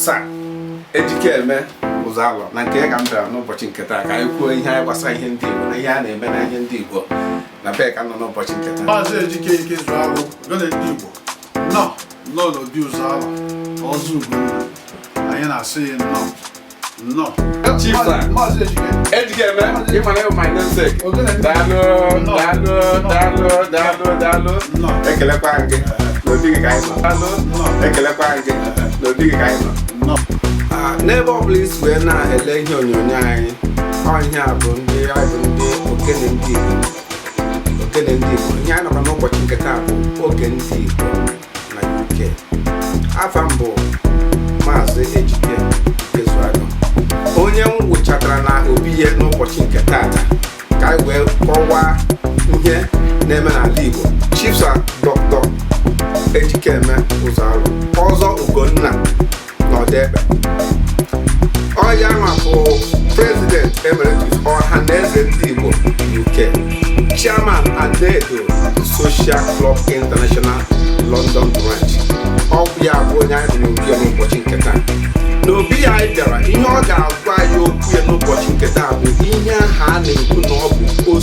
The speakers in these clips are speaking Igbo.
Sir Ejikeme Ụzọalọ na nke ya ka m bịara n'ụbọchị nke taa ka anyị kwuo ihe anyị gbasara ihe ndị Igbo na ihe a na-eme na ihe ndị Igbo na be ka m nọ n'ụbọchị nke taa. Maazị Ejike Ikezuagụ, Ogene ndị Igbo, nnọọ, nnọọ n'obi Ụzọalọ, Ọzọ Ugonna. Anyị na-asị ya nnọọ, nnọọ. Chief Sir. Maazị Ejike. Ejikeme, ị mara ịbụ my namesake. Ogene ndị Daalụ, Nnọọ. daalụ, daalụ, daalụ, daalụ. Nnọọ. Ekelekwa gị n'obi gị ka anyị nọ. Daalụ. Nnọọ. Ekelekwa gị n'obi gị ka anyị nọ. Nnọọ. Ah, n'ebe ọ bụla isi wee na-ele ihe onyonyo anyị, ọ ihe a bụ ndị anyị bụ ndị Ogene ndị Igbo, Ogene ndị Igbo. Ihe anyị nọkwa n'ụbọchị nke taa bụ Oge Ndị Igbo na UK. Afa m bụ Maazị Ejike Ikezuagụ, onye m wụchatara na obi ya n'ụbọchị nke taata ka anyị wee kọwaa ihe na-eme n'ala Igbo, Chief Sir Dr. Ejikeme Ụzọalọ, Ọzọ Ugonna n'Ọdekpe. Ọ ya ma bụ President Emeritus Ọhaneze Ndị Igbo UK, Chairman Anedo Social Club International London Branch. Ọ bụ ya bụ onye anyị nọ n'obi ya n'ụbọchị nke taa. N'obi ya anyị bịara, ihe ọ ga-agwa anyị okwu ya n'ụbọchị nke taa bụ ihe ahụ a na-ekwu na ọ bụ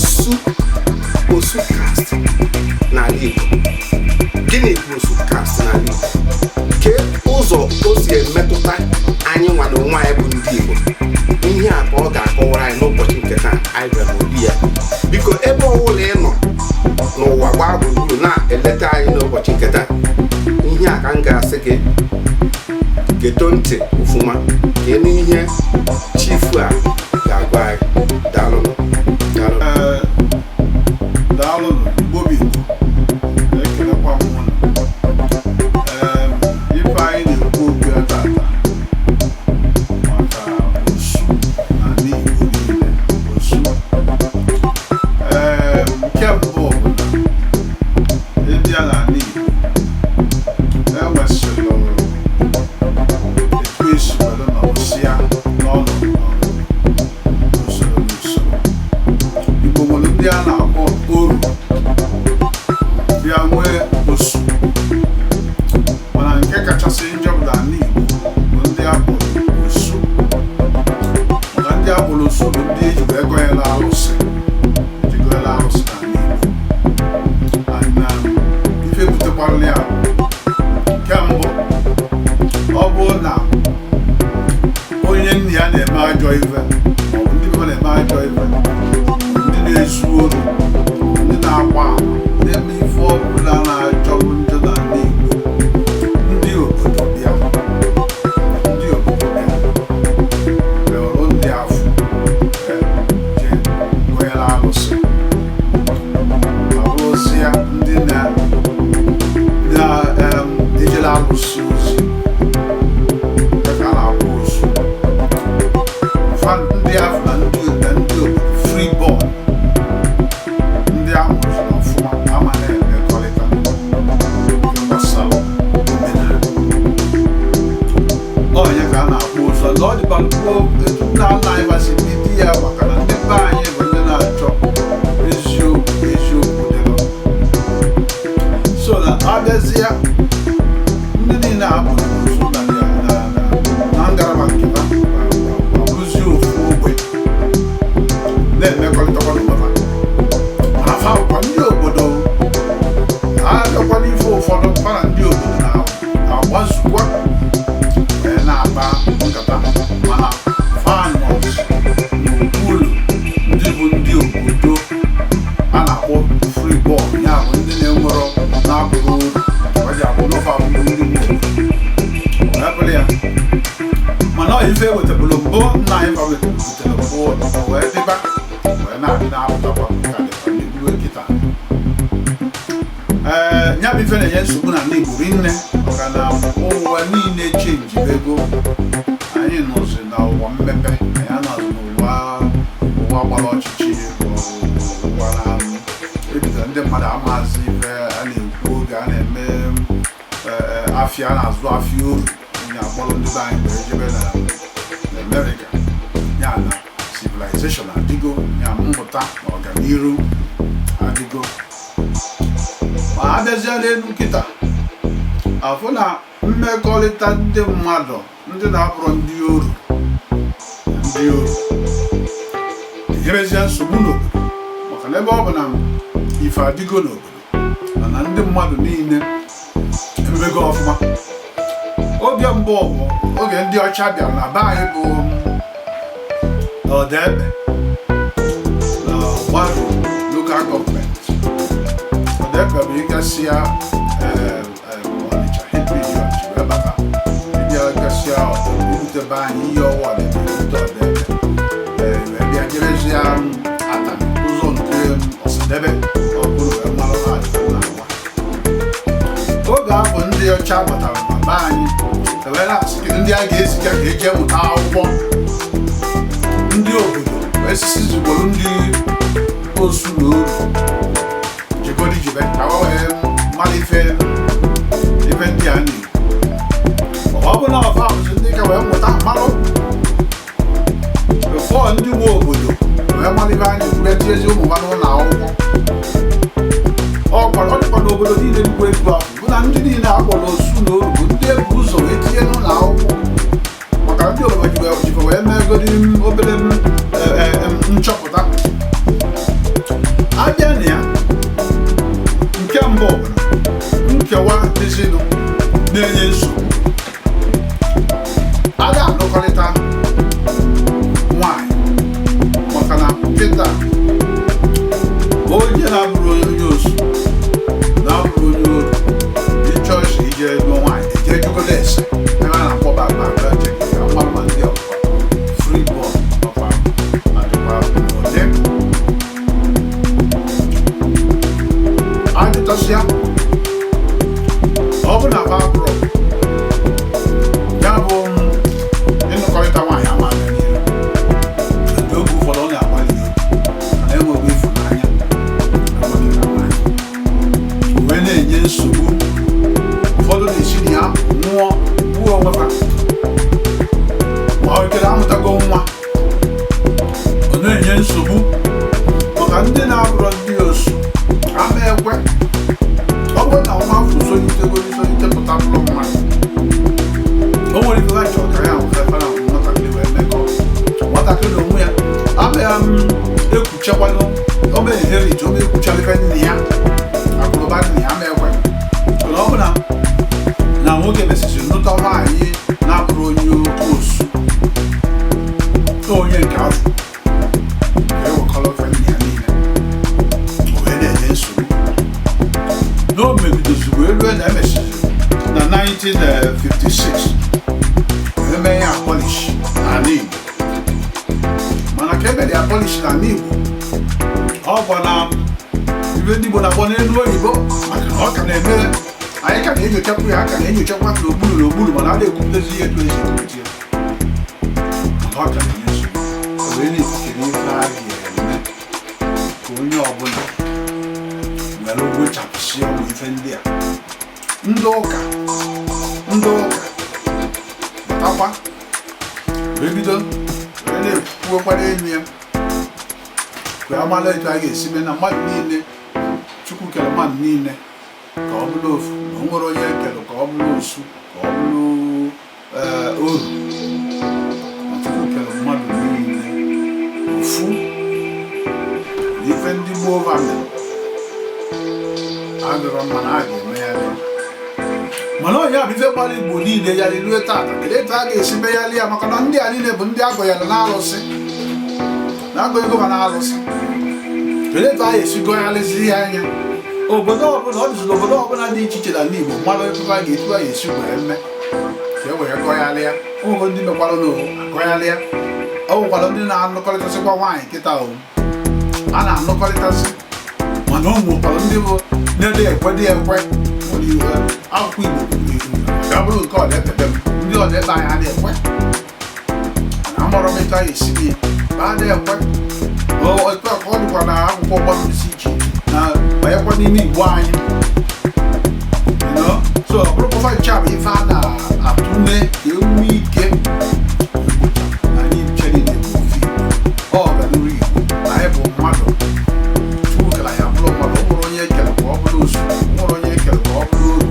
osu caste n'ala Igbo. Gịnị bụ osu caste n'ala Igbo? Kee ụzọ o si emetụta anyị nwa na onwe anyị bụ ndị Igbo? Ihe a ka ọ ga-akọwara anyị n'ụbọchị nke taa anyị bịara n'obi ya. Biko, ebe ọbụla ị nọ n'ụwa gbaa gburugburu na-eleta anyị n'ụbọchị nke taa, ihe a ka m ga-asị gị geto ntị ọfụma ka ị nụ ihe chief a ga-agwa anyị. Daalụnụ, daalụ. Ee, daalụnụ, Igbo bụ Igbo, ekelekwa m unu. Ee, ife anyị na-ekwu okwu ya tata maka osu n'ala Igbo niile, osu. Ee, nke mbụ bụ na ịbịa n'ala Igbo, enwesịrị etu esi were nọrọsịa n'ọnọdụ n'usoro n'usoro. Igbo nwere ndị a na-akpọ oru, bịa nwee osu, mana nke kachasị njọ bụ n'ala Igbo bụ ndị a kpọrọ osu, maka ndị a kpọrọ osu bụ ndị eji wee gọnyere alụsị, eji gọnyere alụsị n'ala Igbo. And ife butekwara ya bụ, nke mbụ, ọ bụrụ na onye nna ya na-eme ajọ ife, maọbụ ndị be na-eme ajọ ife, ndị na-ezu ori, ndị na-agba ama, na-eme ife ọbụla na-ajọ njọ n'ala Igbo, ndị obodo bịa, ndị obodo bịa were ndị afọ jee gọnyere alụsị, ma bụrụzịa ndị na-ejere alụsị ozi ka a na-akpọ osu. Fa ndị afọ na ndị obodo free born, ndị amụziri ọfụma, ama na-emekọrịta ihe gbasara omenala. Onye ka a na-akpọ osu na ọ dịkwa gboo etu nna nna anyị basi bido ya, maka na ndị be anyị bụ ndị na-achọ eziokwu, eziokwu dịrọ. So na abịazie, ndị niile a kpọrọ osu na ngalaba nke ha ma bụrụzie ofu ogbe na-emekọrịtakwa n'onwe ha, mana fa bụkwa ndị obodo. Ha abịakwa n'ife ụfọdụ, fa na ndị obodo na-agbazukwa wee na-akpa nkata, mana fa nọzi n'okpuru ndị bụ ndị obodo a na-akpọ free born, ya bụ ndị na-enwerọ na-abụrụ uru ọ ji abụ n'ofe abụrụ ndị bụ obodo wee bụrụ ya. Mana ọ ife ewetebụrụ mbụ, nna anyị fa wetere mbụ, wee dịba wee na-adị na-apụtakwa ka dịkwa ndị gburu kịta. Ee, ya bụ ife na-enye nsogbu n'ala Igbo rinne, maka na ụwa niile change ego. Anyị nọzi na ụwa mmepe, anyị anọzi n'ụwa ụwa gbara ọchịchị, ụwa na ebidoro ndị mmadụ amazi ife a na-ekwu oge a na-eme afịa, a na-azụ afịa oru na-akpọrọ ndị be anyị wee jebe na Amerịka. Ya na civilization adịgo, ya mmụta na ọganiru adịgo, ma abịazie n'elu nkịta afụ na mmekọrịta ndị mmadụ. Ndị na-abụrọ ndị oru na ndị oru enyerezie nsogbu n'obodo, maka na ebe ọ bụ na ife adịgo n'obodo, mana ndị mmadụ niile emebego ọfụma. Oge mbụ bụ oge ndị ọcha bịara na be anyị, bụ Ọdaekpe na Gbaru Local Government. Ọdaekpe bụ ịgasịa Ọnịcha, Head Bridge Ọnịcha wee bata, ịbịa gasịa irute be anyị, ihe ọwa Ọdaekpe, irute Ọdaekpe, wee bịa jerezie Atani, ụzọ nke Ọsadebe, ọ bụrụ wee marụ na adịgo na agwa. Oge ahụ ndị ọcha batara na be anyị, ewere asị kedu ndị a ga-eziga ka eje mụta akwụkwọ. Ndị obodo wee sisi zigboro ndị osu na oru jegodi jibe ka ha wee mara ife ndị a na-ekwu. Ọ bụ na ọfa bụzi ndị ka wee mụta marụ before ndị nwe obodo wee mara ife a na-ekwu, bịa tinyezi ụmụ ha n'ụlọ akwụkwọ. Ọ gwara ọ dịkwa n'obodo niile dịkwa etu ahụ, bụ na ndị niile a kpọrọ osu na oru bụ ndị ebu ụzọ wee tinye n'ụlọ akwụkwọ, maka ndị obodo jikwa wee meegodi obere nchọpụta abịa na ya. Nke mbụ bụ na nkewa dịzinụ na-enye nsogbu. A ga-alụkọrịta nwanyị, maka na kịta onye na-abụrụ onye osu, na-abụrụ onye oru, ịchọ isi ije lụọ nwaanyị, eje jụgodo ese ebe a na-akpọ background check ka mmadụ ma ndị ọkwa free born ọkwa adịkwa n'ụdị ajụtasịa. Ọ bụ na ba bụrụ ya bụ ịnụkọrịta nwaanyị ama aga n'ihu. Ndị oge ụfọdụ ọ na-agbalị ya mana enweghị ịfụnanya na nwoke na nwaanyị, wee na-enye nsogbu. Ụfọdụ na-esi na ya nwụọ, gbuo onwe ha, ma ọ kere amụtago nwa. Ọ na-enye nsogbu maka ndị na-abụrọ ndị osu ama ekwe. Ọ bụrụ na nwa afọ solitegoro solite pụta bụrụ mmadụ, o nwere ife ha chọrọ ka ya nwụta na nwatakịrị wee mekọ nwatakịrị na onwe ya ama ya ekwuchekwanụ ome inherit, ome ekwuchara ife nne ya, akụnụba nne ya ama ekwe. Mana ọ bụ na nwoke mesịsịrị nụta nwaanyị na-abụrụ onye osu, onye nke afọ ka ewekọrọ ife nne ya niile, o wee na-enye nsogbu na o megidozigbo elu na emesịrị na 1956 eme ya abolish n'ala Igbo. Mana ka emere ya abolish n'ala Igbo, ọ gwa na ibe ndị Igbo na-akpọ n'elu oyibo, maka na ọ ka na-eme, anyị ka na-enyochakwa ya, a ka na-enyochakwa n'okpuru n'okpuru, mana a na-ekwupụtazi ihe etu esi ekwupụta ya, mana ọ ka na-enye nsogbu. O wee na-ekwukere ife a ga-eme ka onye ọbụla were wechapụsị ụmụ ife ndị a. Ndị ụka batakwa wee bido wee na-ekwuwekwara elu ya ka a mara etu a ga-esi mee na mmadụ niile, Chukwu kere mmadụ niile ka ọ bụrụ ofu, na o nwere onye ekere ka ọ bụrụ osu, ka ọ bụrụ oru, na Chukwu kere mmadụ niile ofu, na ife ndị gboo va mere adịrọ mma, na a ga-eme ya. Mana onye bụ ife gbara Igbo niile ya rue tata, kedu etu a ga-esi megharị ya? Maka na ndị a niile bụ ndị agọnyere na-alụsị, na-agọ ego ha na-alụsị. Kedu etu a ga-esi gọgharịzi ya anya? Obodo ọbụla ọ dịzị, obodo ọbụla dị iche iche n'ala Igbo mmadụ ebe a ga-etu a ga-esi wee mee ka e wee gọgharịa. Ụmụ ndị mekwara n'owu agọgharịa. Ọ nwekwara ndị na-anụkọrịtasịkwa nwaanyị kịta o, a na-anụkọrịtasị, mana ọ nwekwara ndị bụ na-ede ekwe dị ekwe. Nwere iwe akwụkwọ Igbo ga bụrụ nke ọdekpebe m, ndị ọdekpe anyị a na-ekwe, mana amụrụ m etu anyị esi ya ma a na-ekwe. Otu a ka ọ dịkwa na akwụkwọ gbara isi iche iche na banyekwa n'ime Igbo anyị. So ọ bụrụkwa nche a bụ ife a na-atụle ka enwee ike na anyị nche niile bụ ofu Igbo. Ọ ọganuru Igbo na anyị bụ mmadụ. Chukwu kere anyị abụrụ mmadụ. Ọ nwere onye ekere ka ọ bụrụ osu, ọ nwere onye ekere ka ọ bụrụ oru.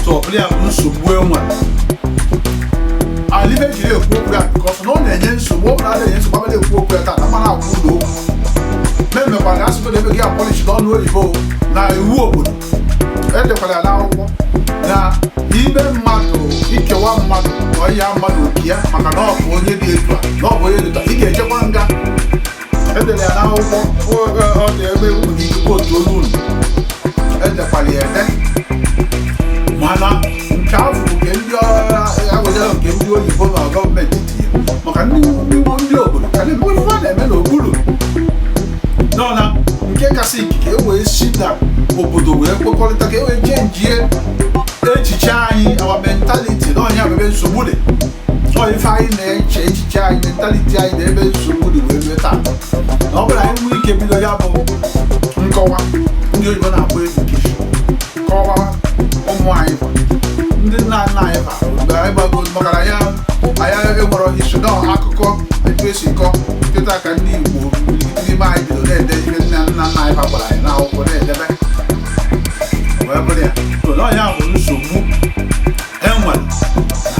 So ọ bụrụ ya bụ nsogbu e nwere. And ife jiri ekwu okwu ya because na ọ na-enye nsogbu. Ọ bụla na-enye nsogbu, abịa ekwu okwu ya taa, mana agwụ ụlọ okwu memekwa na asụsụ na-eme gị abolish n'ọnụ oyibo na iwu obodo edekwara ya n'akwụkwọ na ime mmadụ, ikewa mmadụ na ọya mmadụ oke ya, maka na ọ bụ onye dị etu a na ọ bụ onye dị etu a, ị ga-echekwa nga. Edere ya n'akwụkwọ, ọ dị ebe nwere ike otu olu unu edekwara ya ede. Mana nke afọ nke ndị awụjara, nke ndị oyibo na gọọmenti tinyere maka ndị ndị obodo ka na-eme ife a na-eme n'okpuru nọ na nke kasị ikike e wee si na obodo wee kwekọrịta ka e wee chenjie echiche anyị, our mentality, na ọnya bụ ebe nsogbu dị. Ọ ife anyị na-eche, echiche anyị, mentality anyị, na ebe nsogbu dị wee rue taa. Na ọ bụrụ anyị nwee ike bido ya bụ nkọwa ndị oyibo na-akpọ education, kọwa ụmụ anyị fa, ndị nna nna anyị fa, mgbe anyị gbago, maka na ya anyị enwere history na akụkọ etu esi kọ. Kịta ka ndị Igbo n'ime anyị bido na-ede ihe nna nna nna anyị fa gwara anyị n'akwụkwọ na-edebe wee bụrụ ya. So na ọnya bụ nsogbu enwere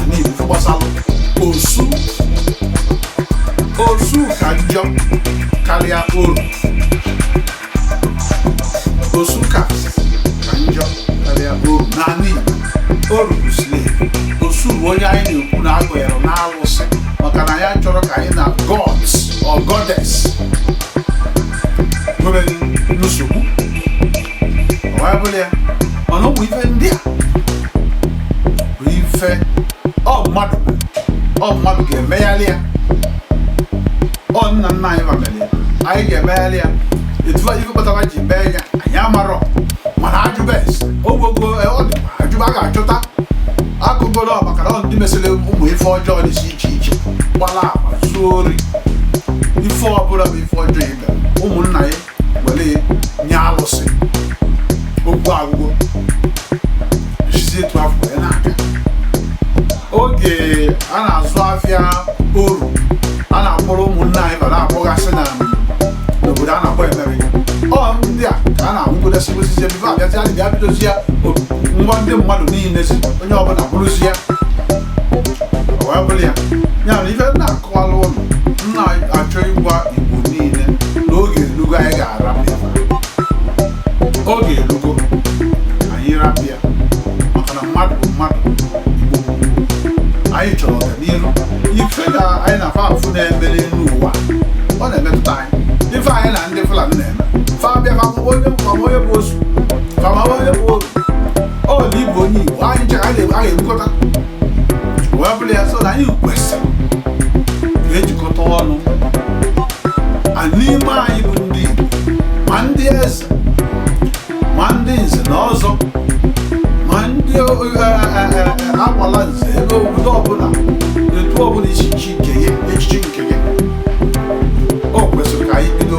na Igbo, ife gbasalụ osu. Osu ka njọ karịa oru. Osu ka njọ karịa oru n'ala Igbo. Oru bụ slave, osu bụ onye anyị na-ekwu na agụnyere na alụsị, maka na ya chọrọ ka anyị na gods or goddess nwere nsogbu. Ọ wee bụrụ ya. Mana ụmụ ife ndị a bụ ife ọ mmadụ ga-emegharị ya. Ọ nna nna anyị mere ya, anyị ga-emegharị ya. Etu ife kpatara ji mee ya, anyị amarọ, mana ajụba ese ogbogo ọ dị ajụba, a ga-achọta akụgoro, maka na ọ ndị mesịrị ụmụ ife ọjọọ dị iche iche, gbara agba, zuo ori, ife ọbụla bụ ife ọjọọ ibe ụmụnna ya were nye alụsị, okwu agwụgwọ esizi etu afọ wee na-aga. Oge a na-azụ afịa oru, a na-akpọrọ ụmụnna anyị bara akpọgasị na n'obodo a na-akpọ Amerịka, ọ ndị a ka a na-anwụgodesi osisi ebe abịazi a bịa bidozi ya ngwa ndị mmadụ niile si onye ọbụla bụrụzi ya. O wee bụrụ ya. Ya na ife na-akọwala ụlọ m na-achọ ịgwa Igbo niile na oge elugo anyị ga-arapụ ya. Oge elugo anyị rapụ ya, maka na mmadụ bụ mmadụ, Igbo bụ Igbo. Anyị chọrọ ọganihu. Ife na anyị na-afa afụ na-eme n'elu ụwa, ọ na-emetụta anyị. Ife anyị na ndị Fulani na-eme, fa bịa fa onye fama onye bụ osu, fama onye bụ oru, ọ na ịbụ onye Igbo, anyị chere anyị ga-egbukọta wee bụrụ ya. So na anyị kwesịrị ka ejikọta ọnụ a n'ime anyị bụ ndị Igbo, ma ndị eze, ma ndị nze na ọzọ, ma ndị agbala nze, ebe obodo ọbụla, etu ọbụla isi chi nke gị, echichi nke gị. O kwesịrị ka anyị bido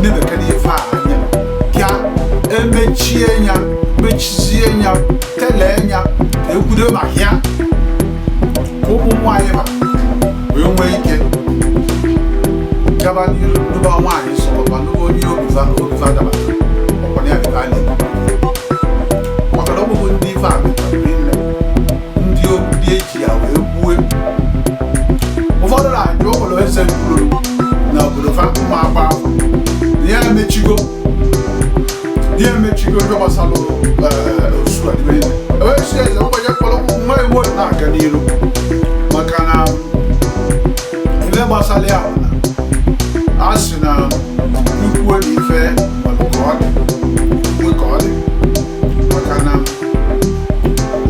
nebekere ife a anya, ka emechie ya, mechizie ya, telee ya, ka ekwudo maka ya, ka ụmụ nwaanyị ma wee nwee ike gaba n'iru n'ụba nwaanyị sọrọba n'ụba onye obiva obiva dabata. Ọkwa ya bụ ife a na-ekwu, maka na ọ bụghị ndị ife a metara nne, ndị eji ya wee gwue. Ụfọdụ na-ajụ ụlọ eze kwuru na obodo fa mma agba afọ na ya emechigo, ya emechigo ife gbasara osu a dịbe niile. Ewee si eze ụbọchị kpọrọ nwa iwu na-aga n'iru, maka na ife gbasara ya bụ na a sị na ikwuo na ife nwere ka ọ dị, ikwe ka ọ dị, maka na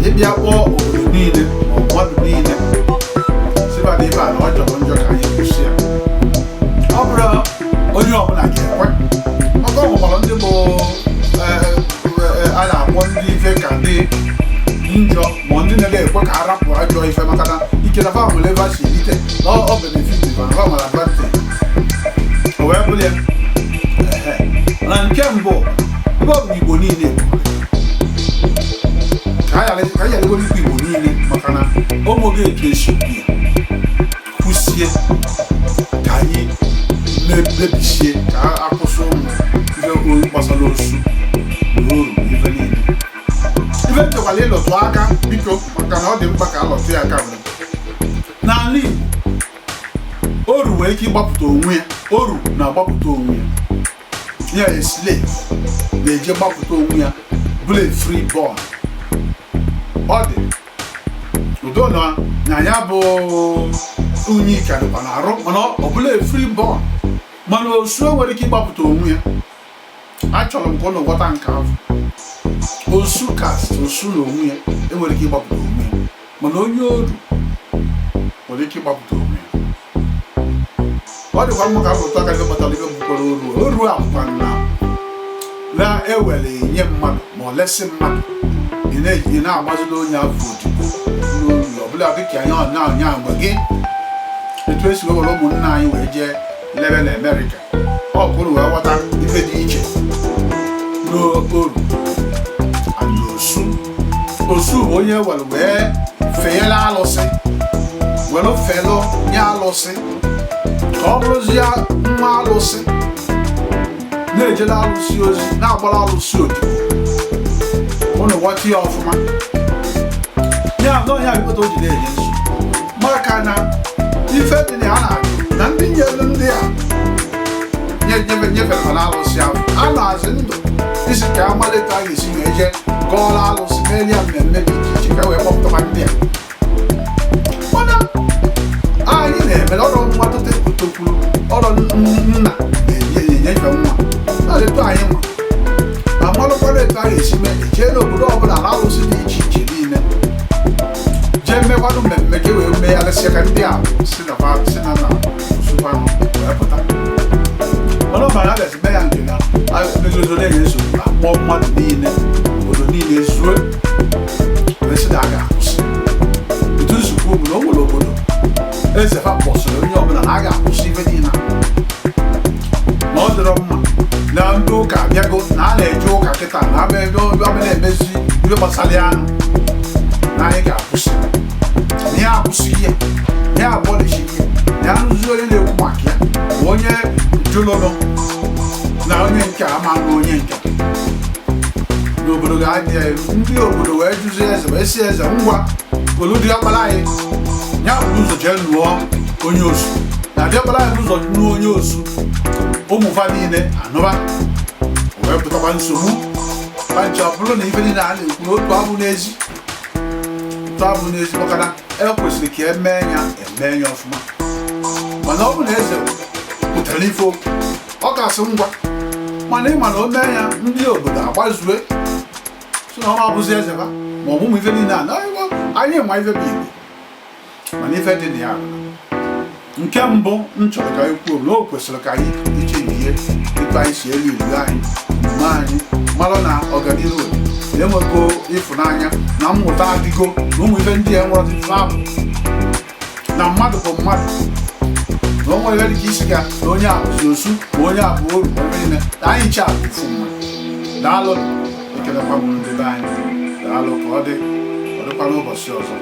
ịbịa kpọọ obodo niile ma ọ mmadụ niile sịba na ife a na ọ jọrọ njọ, ka anyị kwụsị ya, ọ bụrụ onye ọbụla ga-ekwe, maka ọ nwekwara ndị bụ a na-akpọ ndị ife ka dị njọ, ma ndị na-ekwe ka a rapụ ajọ ife, maka na ike na fa nwere ebe a si erite na ọ benefit fa, na fa nwere advantage. O wee bụrụ ya. Ehe. Na nke mbụ, ebe ọ bụ na Igbo niile, ka anyị ghara ikwu Igbo niile, maka na o nweghị etu esi kwu ya kwụsie, ka anyị mebisie, ka akwụsị ụmụ ife gbasara osu na oru na ife niile. Ife nchekwala ịlọtụ aka, biko, maka na ọ dị mkpa ka alọtụ ya aka bụ nwere ike ịgbapụta onwe ya. Oru na-agbapụta onwe ya, ya a slave na-eje gbapụta onwe ya, bụrụ a free born. Ọ dị udo na ya bụ unyi ka dịkwa na-arụ, mana ọ bụla a free born. Mana osu nwere ike ịgbapụta onwe ya. Achọrọ m ka ụnụ ghọta nke ahụ. Osu caste, osu na onwe ya enwere ike ịgbapụta onwe ya, mana onye oru nwere ike ịgbapụta onwe ya. Ọ dịkwa mma ka apụta aka ife kpatara ife bụkwara oru. Oru a bụkwa na na-ewere nye mmadụ ma ọ lesị mmadụ, ị na-agbaziri onye afọ odibo n'olu ọbụla, dịka anya ọ na-anya mgbe gị etu esi wee were ụmụnna anyị wee jee lebe na Amerịka. Ọ kwụrụ wee ghọta ife dị iche n'oru and osu. Osu bụ onye were wee fenyere alụsị, were felụ nye alụsị ka ọ bụrụzie nwa alụsị, na-ejere alụsị ozi, na-agbara alụsị odibo. Ụnụ ghọta ya ọfụma. Ya na onye abịkpata o ji na-enye nsogbu, maka na ife dị na ya na-ajụ na ndị nyere ndị a nyefere ha n'alụsị ahụ a na-azị ndụ isi ka amalite a ga-esi wee jee gọọrọ alụsị, merie ya mmemme dị iche iche ka e wee kpọpụtakwa ndị a. Mana anyị na-emere ọrụ nwa tote tokwuru ọrụ nna na-enyefe nwa na etu anyị ma amalụkwara etu a ga-esi mee, ejee n'obodo ọbụla na alụsị dị iche iche niile, jee mekwanụ mmemme ka e wee megharịsịa ka ndị a si na si na na osukwanụ wee pụta. Mana ọ bara abịazi mee ya nke na megozo na-enye nsogbu, akpọ mmadụ niile, obodo niile zue wee sị na a ga-akwụsị. Etu nzukọ obodo o nwere, obodo eze fa kpọsịrị onye ọbụla na a ga-akwụsị ife niile a. Na ọ dịrọ mma na ndị ụka abịago na a na-eje ụka kịta na abịa ebe na-emezi ife gbasara ya anụ, na anyị ga-akwụsị na ya akwụsịghị ya, na ya abọlichighị ya, na ya nụzi onye na-ekwu maka ya bụ onye jụlụnụ na onye nke ama na onye nke n'obodo ga-adị ya. Ndị obodo wee jụzie eze, wee sị eze, ngwa, olu diọkpara anyị ya bụ ụzọ jee nụọ onye osu, na diọkpara anyị bụ ụzọ nụọ onye osu, ụmụfa niile anụba wee pụtakwa nsogbu pancha. Ọ bụrụ na ife niile a na-ekwu n'otu abụ n'ezi, otu abụ n'ezi, maka na e kwesịrị ka emee ya, emee ya ọfụma. Mana ọ bụ na eze pụtara ife okwu, ọ kasị ngwa, mana ịma na o mee ya, ndị obodo agbazue si na ọ ma abụzi eze ha ma ọ bụ ụmụ ife niile a na anyị ma ife bụ Igbo. Mana ife dị na ya bụ na nke mbụ m chọrọ ka anyị kwuo bụ na o kwesịrị ka anyị ichenjie etu anyị si elu ilu anyị, omume anyị, mara na ọganihu na-enwego ịfụnanya na mmụta adịgo na ụmụ ife ndị a nwere ọtụtụ abụ na mmadụ bụ mmadụ, na o nwere ihe dịka isi ga na onye a bụzi osu ma onye a bụ oru ma ebe niile na anyị nche a bụ ofu mmadụ. Daalụ, ekelekwa m ndị be anyị. Daalụ, ka ọ dị, ọ dịkwa n'ụbọchị ọzọ.